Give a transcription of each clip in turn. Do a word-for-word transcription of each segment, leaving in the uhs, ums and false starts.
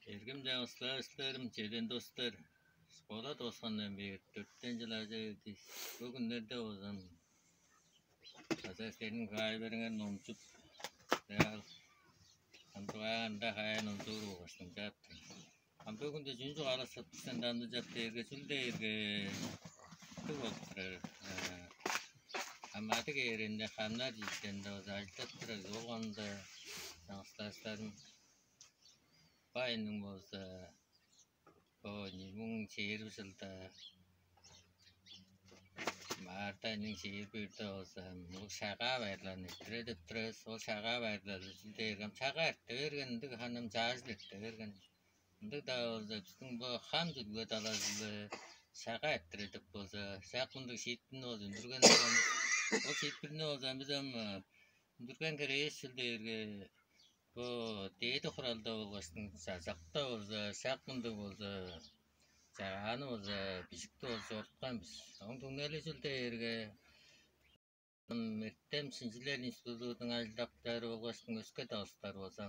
Эргим чаңгыс-ла эштерим, чеден достар, школа дооскандан бээр дөртен чыл ажа берди. Бо хүннерде болзам база силерниң кайбереңер номчуп, ам дугайында хаяа номчуур болгаштың чаап тур. Ам бөгүнде чүнү чугаалап сыптыксен дамдыжап дээрге, чүл дээрге дыг болуп турар. Ам адыг ээренде хамнар чиитенде база ажылдап турар болганда, чаңгыс-ла эштерим, байының болза бо ийи муң чээрби чылда март айның чээрби бирде болза улуг шагаа байырларын эрттирер деп турар бис. Ол шагаа байырлары чүл дээрге ам шагаа эрте берген, ындыг ханам чаажыл эрте берген. Ындыг-даа болза, бистиң бо хам чүдүлге талазы-биле шагаа эрттирер деп болза, шак мындыг шиитпирни болза үндүрген турган бис. Ол шиитпирни болза бис ам үндүрген херээвис чүл дээрге, бо Дээди Хуралда болгаштың чазакта болза, шак мындыг болза, чагааны болза, бижикти болза чоруткан бис. Ооң түңнели чүл дээрге, ам Эртем-шинчилел институдунуң ажылдакчылары болгаштың өске-даа улустар болза,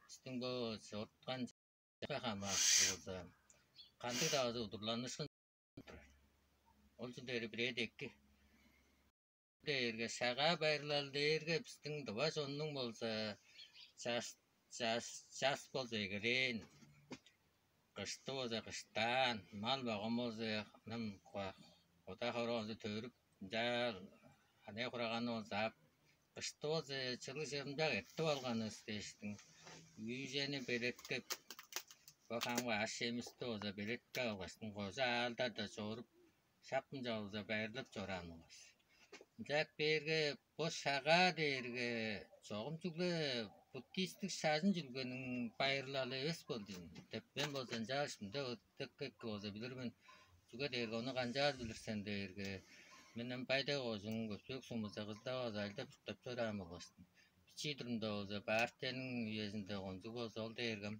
бистиң бо чоруткан чагаа хамаарыштыр болза, кандыг-даа база удурланыышкын турар. Ол чүл дээрге бирээде эки дээрге, шагаа байырлал дээрге бистиң тыва чоннуң болза час, час, час болза эгелээн, кышты болза кыштаан, мал-маган болза ам куда-хоргазы төрүп, ынчаар анай-хураганы болза ап, кышты болза чылыг чырымчак эртип алганывыс дээштиң, үүжени белеткеп, бо хамгы аш-чемисти болза белеткеп алгаштың, кожа аалдарда чоруп, шак мынча болза байырлап чораан болгаш. Ынчап бээрге, бо шагаа дээрге чогум чүгле буддистиг шажын чүдүлгениң байырлалы эвес болду деп мен болза ынчааш мынча дыка эки болза билир мен. Чүге дээрге ону канчаар билир сен дээрге, мен ам Бай-Тайга кожууннуң Көстүбек сумузунда Кызылда база ажылдап-чурттап чораан болгаш, бичии турумда болза партияның үезинде кончуг болза, ол дээрге ам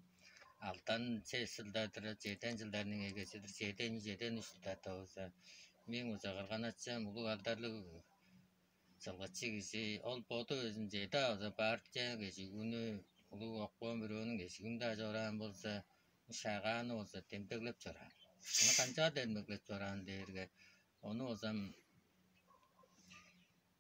алдан чес чылдар-дыр, чеден чылдарның эгези-дир, чеден, чеден үш чылдарда болза, мээң болза кырган-ачам улуг алдарлыг чылгычы кижи, ол боду өзүн чеде база партия кежигүнү, улуг обком бюронуң кежигүн-даа чораан болза, шагааны болза демдеглеп чораан. Ону канчаар демдеглеп чораан дээрге, ону болза ам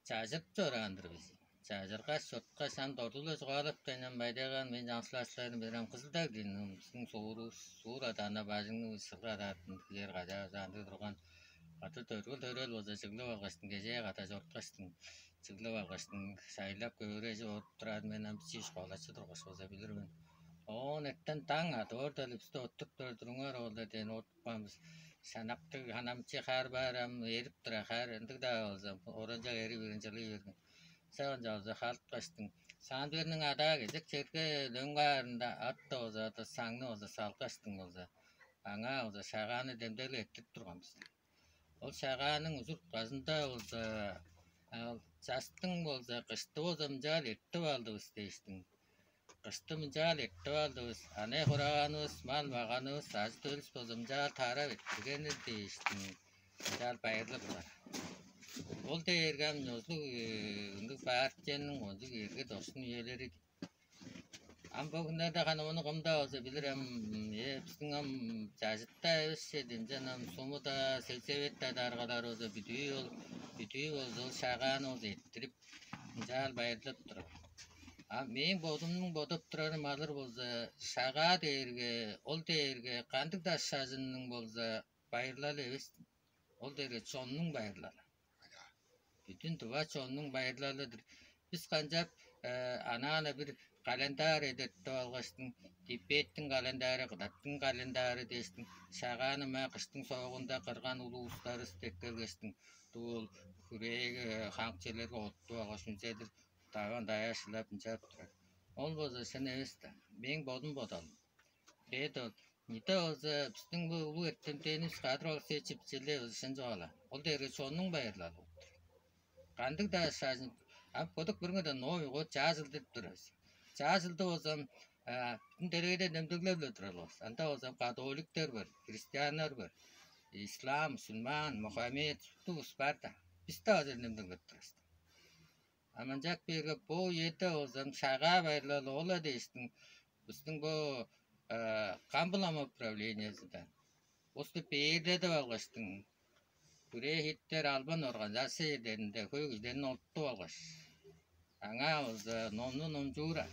чажырып чораан-дыр бис. Чажыргаш, чурткаш, ам дорду-ла чугаалап каан, ам Бай-Тайга, мен чаңгыс-ла эштерим, бир ам Кызылда кирген, ам бистиң суурувус, суур адаанда бажыңныг бис, чылгы адаатын килер кажаа-кажаа ындыг турган. Кады төргүл-төрел болза чыглып алгаштың, кежээ када чоруткаштың, чыглып алгаштың, шайлап, көөрежип оруп турар мен, ам бичии школачы тургаш болза билир мен. Оон эртен даң адып орда-ла, бисти оттуруп турар, туруңар оолдар дээн, оттупкан бис. Шанактыг ханамчы хар баар, ам эрип турар хар, ындыг-даа болза, оранчак эрип берген, чылый берген. Сагынча болза халыткаштың, Саандыырның адаа кезек черге дөң каарында ат-даа болза, ада саңны болза салгаштың болза, аңаа болза шагааны демдеглеп эрттирип турган бис. Ол шагааның ужур-утказында болза, ол частың болза, кышты болза мынчаар эртип алдывыс дээштиң. Кышты мынчаар эртип алдывыс, анай-хураганывыс, мал-маганывыс, ажы-төлүвүс болза мынчаар тарап эрттиргеннер дээштиң, мынчаар байырлап турар. Ол дээрге ам ёзулуг ындыг партияның кончуг эрге-дошкун үелери. Ам бо хүннерде ханы ону кым-даа болза билир, ам э бистиң ам чажыт-даа эвес че, демчен ам суму-даа, сельсовет-даа даргалары болза бүдүү ол, бүдүү болза ол шагааны болза эрттирип, ынчаар байырлап турар. А мээң бодумнуң бодап турарым алыр болза, шагаа дээрге, ол дээрге кандыг-даа шажынның болза байырлалы эвес, ол дээрге чоннуң байырлалы. Бүдүн тыва чоннуң байырлалы-дыр. Бис канчап анаана бир календарь эдертип алгаштың, Тибеттиң календары, Кыдаттың календары дээштиң, шагааны маа кыштың соогунда кырган улуустарывыс эккелгештиң, дуу ол хүрээге, хамык черлерге оттуп алгаш, үнзедир даван-даяа шылап, ынчап турар. Ол болза шын эвес-даа. Мээң бодум бодалым. Бедо, ниде болза бистиң бо улуг эртемденивис Кадыр Алексеевич Пчелей болза шын чугаалаан. Ол дээрге чоннуң байырлалы болуп тур. Кандыг-даа шажын, ам бодук бүрүңерден новый год, чаа чыл деп турар бис. Чаа чылды болза ам бүдүн делегейде демдеглеп-ле турар бис. Анда болза ам католиктер бар, христианнар бар, ислам, мусульман, Мухаммед, шупту улус бар-да. Бис-даа база демдеглеп турар бис. А мынчап бээрге, бо үеде болза ам шагаа байырлалы ол-ла дээштиң, бистиң бо Камбылама управлениезинден улусту бээрдедип алгаштың, хүрээ хиттер албан организация черлеринде хөй кижилерин олуттуп алгаш, аңаа база номну номчуура.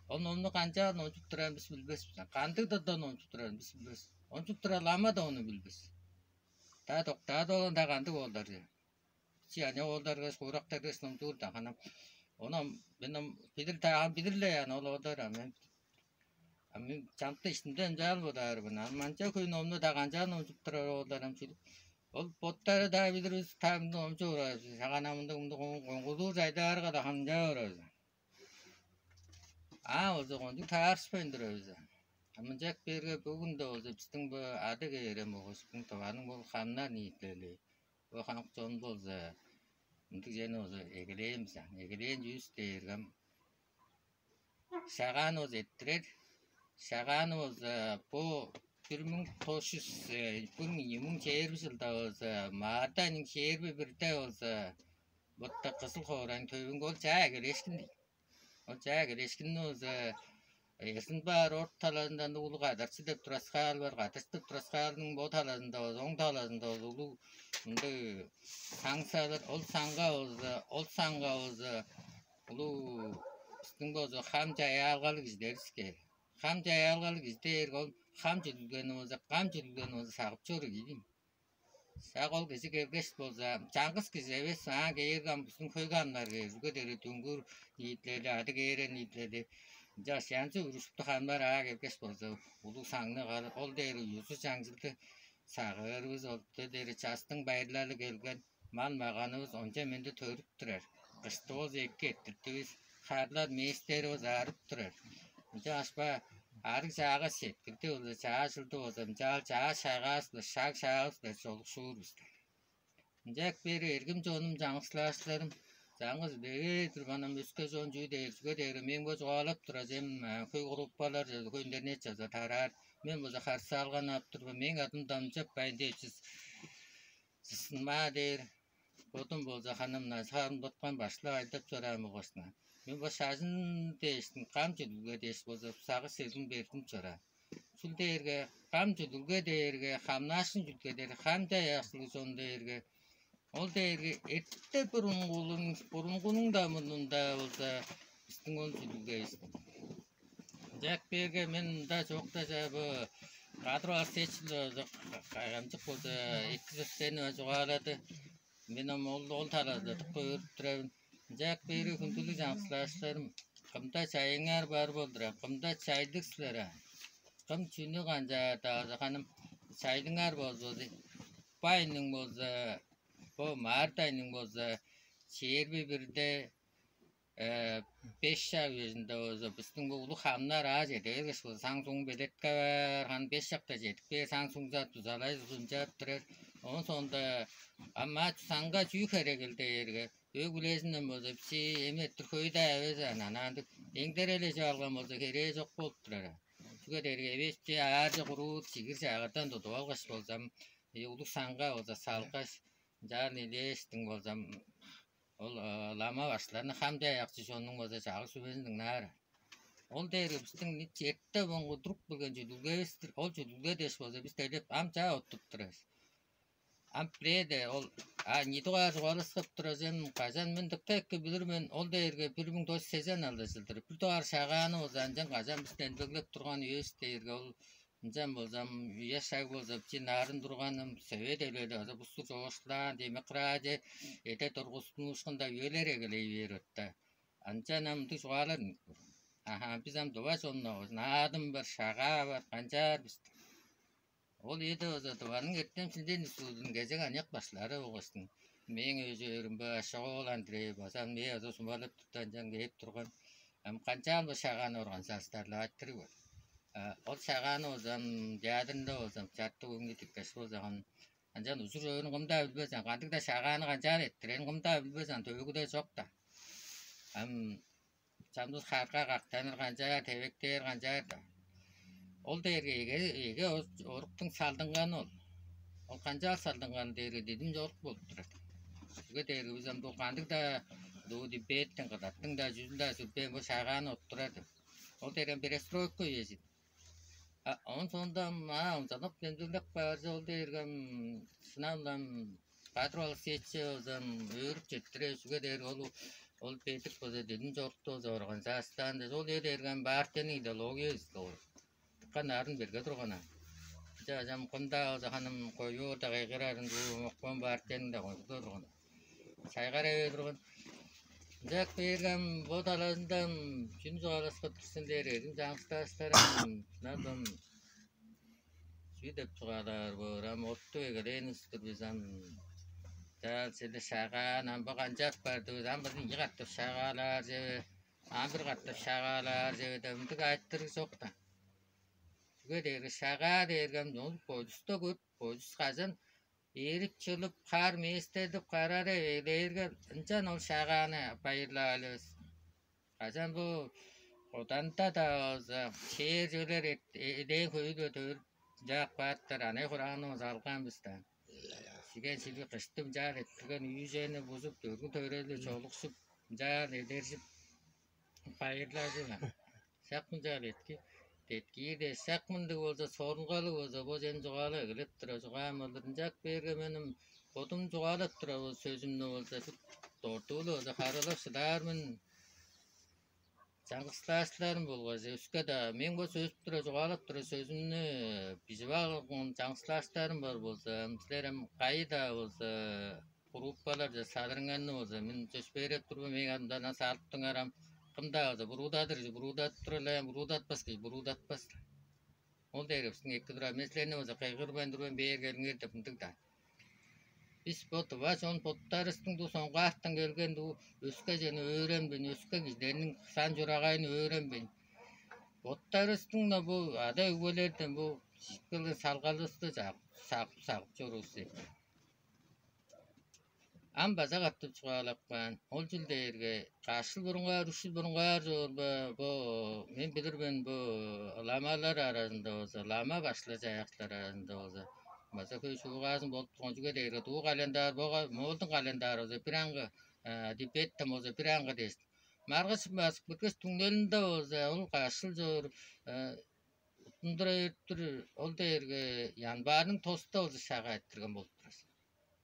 Ол номну канчаар номчуп турарын бис билбес бис. Кандыг дылда номчуп турарын бис билбес. Номчуп турар лама да ону билбес. Та доктаады болганда кандыг оолдар? Чи ане оолдар кыш куурактар кыш номчуур да ханам. Ону мен билир таам билир-ле яан ол оолдар а мен А мен чамдык иштимде ынчаар бодаар мен. Ам манча хөй номну-даа канчаар номчуп турар оолдар ам чүл. Ол боттары-даа билир бис, таамды номчуп орар бис. Сагана мындыг мындыг коңгулуур чайдаарга-даа ханчаар орар бис. Аа, болза кончуг таарышпайн турар бис. А мынчак берге бүгүн-де болза бистиң бо ады кээрем болгаш бүгүн тываның бол хамнар ниитилели. Бо хамык чон болза мындыг чени болза эгелээн бис. Эгелээн чүүс дээрге ам Шагааны оз эрттирер. Шагааны болза бо бир муң тос чүс бир муң ийи муң чээрби чылда болза, маарда айның чээрби бирде болза, бутта Кызыл хоорайның төвүнге ол чаа келешкин дейн. Ол чаа келешкинни болза, Эрзин баар орт талазындан улуг кадарчы деп тураскаал бар. Кадарчы деп тураскаалдың бо талазында болза, оң талазында болза улуг мындыг саң салыр. Ол саңга болза, ол саңга болза улуу бистиң болза хам чаяалгалыг кижилеривис кээр. Хам чаяалгалыг кижи дээрге ол хам чүдүлгени болза, кам чүдүлгени болза сагып чоруур кижи ийин. Шак ол кижи келгеш болза, чаңгыс кижи эвес, аңаа кээрге ам бистиң хөй хамнар кээр, чүге дээрге дүңгүр ниитилели, ады кээрен ниитилели. Ынчаш янчы урушту хамнар аа келгеш болза, улуг саңны каар, ол дээрге юзу чаңчылды сагыырывыс олду дээри частың байырлалы келген, мал-маганывыс онча-менди төрүп турар. Кышты болза эки эрттирдивис, харлар мээстери болза арып турар. Ынча ашпа арыг чаагаш четкирди болза, чаа чылды болза, ынчаал чаа шагаавыс-биле, шаг шаавыс-биле чолукшуур бис. Ынчак бээр эргим чонум, чаңгыс-лааштарым, чаңгыс бегей турганам өске чон чүү дээр, чүге дээрге мээң бо чугаалап турар чем хөй группалар, хөй интернет чаза тараар. Мен болза харсаалган ап тур мен, мээң адым дамчап байын деп чиз сынмаа дээр. Бодум болза ханымна саарымдаткан башкылап айдап чораан болгаш-на, мен бо шажын дээштиң кам чүдүлге дээш болза сагыш сергин бердим чораан. Чүл дээрге кам чүдүлге дээрге хамнаашкын чүдүлге дээр, хам чаяакчылыг чон дээрге ол дээрге эрте бурунгулуң бурунгунуң-даа мурнунда болза бистиң ол чүдүлгевис. Ынчак бээрге мен мында чоокта чаа бо кадр алсечил кайгамчык болза эки сөстени чугаалады. Мен ам ол ол талазыдадыкка өөрүп турарым. Ынчаак бээри хүндүлүг чаңгыс-лааштарым, кымда чайыңар бар болдура, кымда чайлыг силер аа? Кым чүнү канчаар-даа ханым, чайлыңар болза, бо айның болза, бо март айның болза, чээрби бирде беш шак үезинде болза, бистиң бо улуг хамнар аажы эдеергеш болза, саң-суң белеткевээр, ханы беш шакта чедип кээр, саң-суңза дузалай узунчаап турар. Оон соонда ам саңга чүү херегил дээрге, өг-бүлезинден болза бичии эми эртир хөй-даа эвес аан, анаандыг эңдерел эжип алган болза, херээ чок болуп турар. Чүге дээрге эвээшче аарчы куруур чигир чаагырдан тудуп алгаш болзам, улуг саңга болза салгаш, ынчаар нилээштиң болзам, ол лама башкыларны хам чаяакчы чоннуң болза чагыг-сүмезин дыңнаар. Ол дээрге бистиң эрте-боңгу туруп келген чүдүлгевис-тир. Ол чүдүлге дээш болза, бис делеп ам чаа оттуп турар бис. Ам бирээде ол а ийи дугаар чугаалашкып турар чүвем, кажан мен дыка эки билир мен, ол дээрге бир муң тос чүс сезен алды чылдыр. Бир дугаар шагааны болза, ынчан кажан бис демдеглеп турган үевис дээрге ол ынчан болзам, үе-шаг болза, бичии нарын турганым, Совет Эвилели база бустур чоокшулаан, демократия эде тургустунуушкунда үелер эгелей бээр отта. Ынчан ам ындыг чугаалар аха, бис ам тыва чоннавыс, наадым бар, шагаа бар, канчаар бис. Ол үеде база Тываның эртем-шинчилел институдунуң кезек аныяк башкылары болгаштың, мээң өжөөрүм бо Ашок-оол Андреев база мээ база сумалап турда, ынчан кээп турган. Ам канчаал бо шагааны организастарлаайтырыг бар. Ол шагааны болзам, театрында болзам, чартык өңнү тиккеш болзаган, ынчан ужур-өөрүн кым-даа билбес аан, кандыг-даа шагааны канчаар эрттирерин кым-даа билбес аан, төөгүде чок-даа. Ам чамдык харга кактаныр канчаар, тевектээр канчаар-даа. Ол дээрге эге эге оруктуң салдынганы ол. Ол канчаар салдынганы дээрге дидим чорук болуп турар. Чүге дээрге бис ам бо кандыг-даа дуу дибээттиң кыдаттың-даа чүзүн-даа сүрбээн бо шагааны оттурар деп. Ол дээрге перестройка үези. А оон соонда маа онзалап демдеглеп каар ол дээрге ам шынап-ла ам кадр алыксыйчы болза ам өөрүп четтирер, чүге дээрге ол ол бедик болза дидим чорукту болза организастаан дээш, ол үе дээрге ам партияның идеологиязы ол. Дыка нарын берге турган аан. Ынча ам кым-даа болза ханым коюурда кайгырарын дуу мокпон партияның-даа кончуг турган. Чайгар эве турган. Ынчак бээргем бо талазындан чүнү чугааласкап тур сен дээр эдим, чаңгыстааштарым, надам чүү деп чугаалаар боор, ам оттуп эгелээн улус-тур бис ам. Чаал силер шагаан, ам бо канчап барды бис, ам база ийи катап шагаалаар чеве, ам бир катап шагаалаар чеве деп ындыг айтырыг чок-та. Чүге дээрге шагаа дээрге ам ол бойдуста көрүп, бойдус кажан ээрип-чылып, хар мээстедип, карарып эгелээрге, ынчан ол шагааны байырлаалывыс. Кажан бо Коданда-даа болза, шээр чөлер эдээн хөй-ле төрүп, ынчаап кааттар, анай-хурааны болза алган бис даан. Сиген силби кыштым чаар эрттирген үйүжени бузуп, дөргүн төрелди чолукшуп, ынчаар эдержип, байырлажып, шак мынчаар этки деткиир дээш, шак мындыг болза, сорунгалыг болза, бо чем чугаалап эгелеп тура чугаам болур. Ынчак бээрге меним бодум чугаалап тура бо сөзүмнү болза, дортуулу болза харылап шыдаар мен. Чаңгыстаашкыларым болгаш өске-даа мен бо сөзүп тура чугаалап тура сөзүмнү бижип алган чаңгыстаашкыларым бар болза, силер эм кайы-даа болза группаларже садырыңарны болза, мен чөпшээреп тур мен, мээң адымдан салыптыңар ам. Кым-даа болза буруудадыр кижи буруудадып турар-ла, буруудатпас кижи буруудатпас. Ол дээрге бистиң эки турар. Мен силерни болза кыйгырбайн тур мен, бээр келиңер деп ындыг-даа. Бис бо тыва чон боттарывыстың дуу соңгаартан келген дуу өске чени өөренмейн, өске кижилерниң сан чурагайын өөренмейн, боттарывыстың-на бо ада-өгбелерден бо чип келген салгалывысты сагып, сагып чорувус эки. Ам база катап чугаалап каан. Ол чүл дээрге каш чыл бурунгаар, үш чыл бурунгаар чоор бе, бо мен билир мен, бо ламалар аразында болза, лама башкылар чаяактар аразында болза, база хөй шуугаазын болуп турган. Чүге дээрге дуу календарь, бо моолдуң календары болза бир аңгы, Тибеттен болза бир аңгы дээш, маргыш басып кеткеш, түңнелинде болза ол каш чыл чоор уттундура берип тур. Ол дээрге январьның тоста болза шагаа эрттирген болуп турар.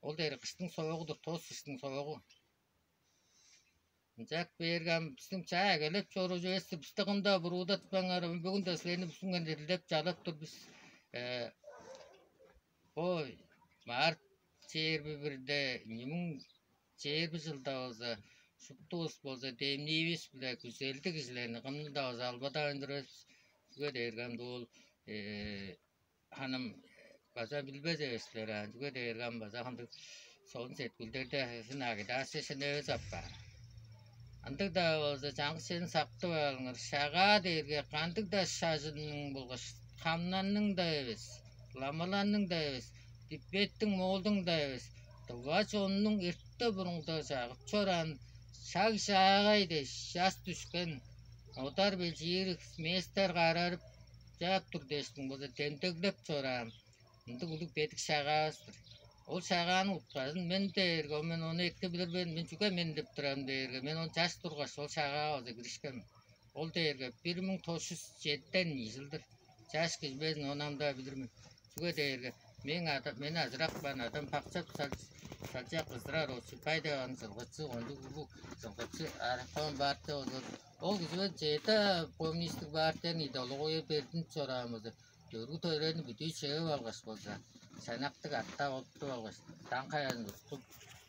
Ол дээрге кыштың соогу-дур, тос кыштың соогу. Ынчап бээрге ам бистиң чаа эгелеп чоруур чүвес-тир, бисти кым-даа буруудатпаңар, бүгүн-даа силерни бүзүңер дирилдеп чалап тур бис. Бо март чээрби бирде, ийи муң чээрби чылда болза, шуптувус болза, демниивис-биле күзелдиг кижилерни кымны-даа болза албадавайн турар бис. Чүге дээрге ам дуу ол ханым база билбес эвес силер аан, чүге дээрге ам база кандыг солун сеткилдерде сен агитация шеневес апаар. Ындыг-даа болза, чаңгыс черин сактып алыңар. Шагаа дээрге кандыг-даа шажынның болгаш хамнанның-даа эвес, ламаларның-даа эвес, Тибеттиң, моолдуң-даа эвес, тыва чоннуң эрте бурунгда чагып чораан шаг-шаагай дээш час дүшкен, одар-белчиир местер карарып чаап тур дээштиң болза демдеглеп чораан ындыг улуг бедик шагаавыс-тыр. Ол шагааны утказын мен дээрге, ол мен ону эки билир мен, мен чүге мен деп турарым дээрге, мен ону чаш тургаш, ол шагаа база киришкен мен. Ол дээрге бир муң тос чүс чеден ийи чылдыр. Чаш кижи безин ону ам-даа билир мен. Чүге дээрге мээң ада, мени ажырап каан адам пакчап салчак кызырар ол Сипай деп аны чылгычы, кончуг улуг чылгычы, аракон партия болза, ол кижи бен чеде коммунистик партияның идеология бердинип чораан болза, дөргү төрени бүдүү чыып алгаш болза, шанактыг артта олуттуп алгаш, даң каяазын туткуп,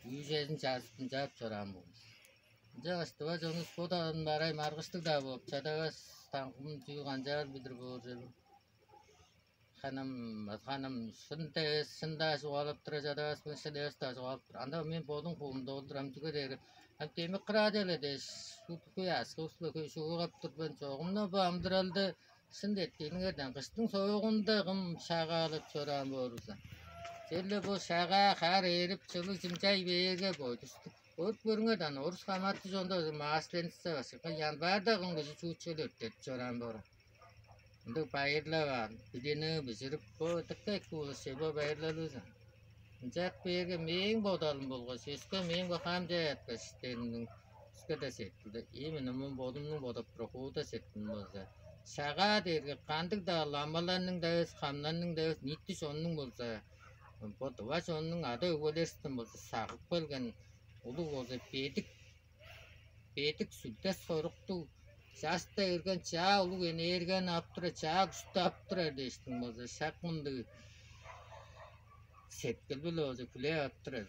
үүжезин чазып, ынчаап чораан болган. Ынчангаш тыва чонувус бо даан барай маргыштыг-даа бооп чадавас, таңгым чүү канчаар билир боор чүвел. Ханым, ханым, шын эвес, шын-даа чугаалап тура чадавас мен, шын эвес-даа чугаалап тур. Анда мен бодум хуумда ол-дур ам, чүге дээрге ам демократия-ла дээш, шуут хөй аскы улус-ла хөй шуугап тур мен. Чогум-на бо амыдыралды шын деткииниңерден кыштың соогунда кым шагаалап чораан боорувуза. Черле бо шагаа хар ээрип, чылыг чымчай бээрге бойдустук. Көрүп көрүңер даан, орус хамааты чонда Масленица башкы январьда кым кижи чуут чүве өрттедип чораан боор. Ындыг байырлап аан, билени бижирип, бо дыка эки улус че, бо байырлалывыс. Ынчап бээрге мээң бодалым болгаш өске мээң бо хаам чаяаткаш дээримниң өске-даа сеткилде, именно мен бодумнуң бодап турар хууда сеткилим болза, Шагаа дээрге кандыг-даа ламаларның-даа эвес, хамнарның-даа эвес, ниити чоннуң болза, бо тыва чоннуң ада-өгбелеривистен болза сагып келген улуг болза бедик, бедик сүлде-соруктуг, чаштай эрген чаа улуг энергияны ап турар, чаа күштү ап турар дээштиң болза, шак мындыг сеткил-биле болза хүлээп ап турар.